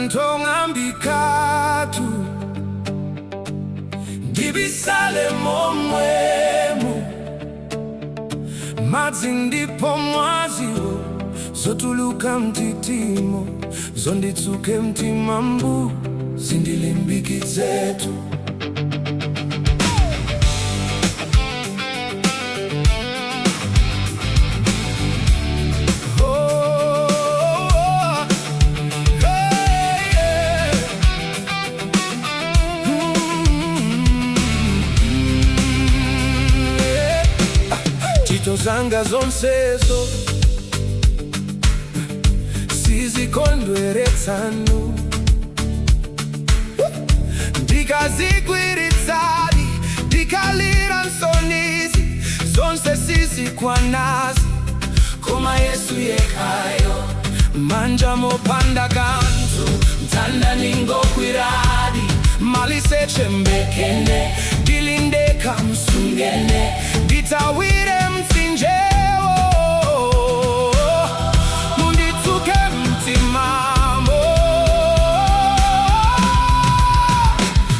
Thanthwe long'ambikatu, ndibisale momwemu. Madzi ndipo mwaziwo, zotuluka m'nthitimo, zonditsuke mtima mbu, zindilimbikitsetu. Oh, hey, yeah. Yeah. Ntchito zanga zonsezo sizikondweretsa Nu, ndikazigwiritsadi, ndikalira nsonizi, zonse sizikwanazi. Koma Yesu yekhayo, manja mopanda kanthu, mtanda ningogwiradi, maliseche mbekene, ndili ndekha msungene, ndithawire mtsinjewo, munditsuke mtimamo.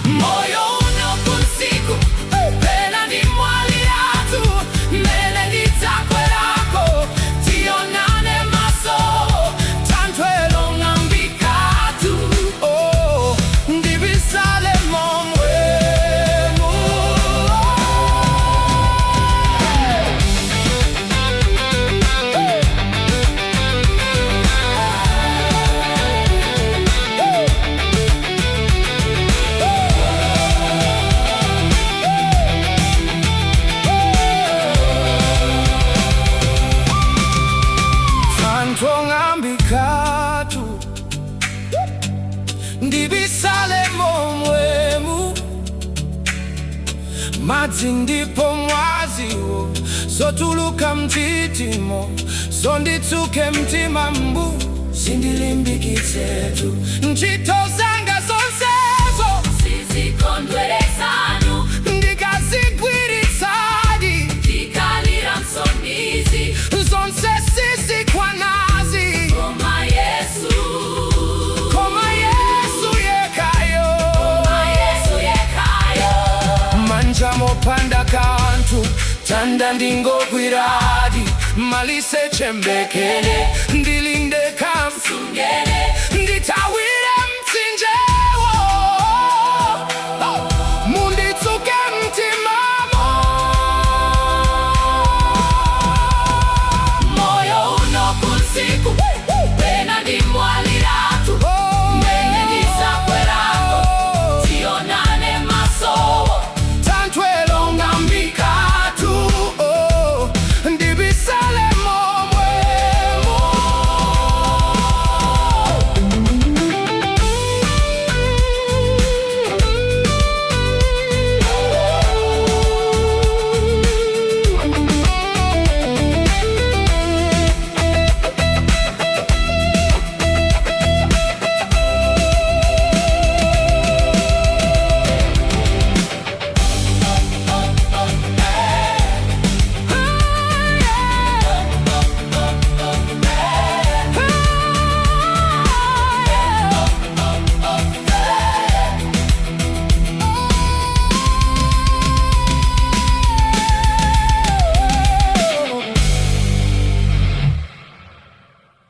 Moyo uno kunsiku pena ndimwaliratu, mene ndidzakwerako tionane maso. Thanthwe long'ambikatu, oh, ndibisale momwemu. Thanthwe long'ambikatu, ndibisale momwemu. Madzi ndipo mwaziwo, zotuluka m'nthitimo, zonditsuke mtima mbu, zindilimbikitsetu. Ntchito zanga zonsezo Sizikondweretsa Nu, ndikazigwiritsadi, ndikalira nsonizi, zonse sizikwanazi. Koma Yesu, Koma Yesu yekhayo, koma Yesu yekhayo, manja mopanda kanthu, tanda ndingogwiradi, maliseche mbekene, ndili ndekha sungene.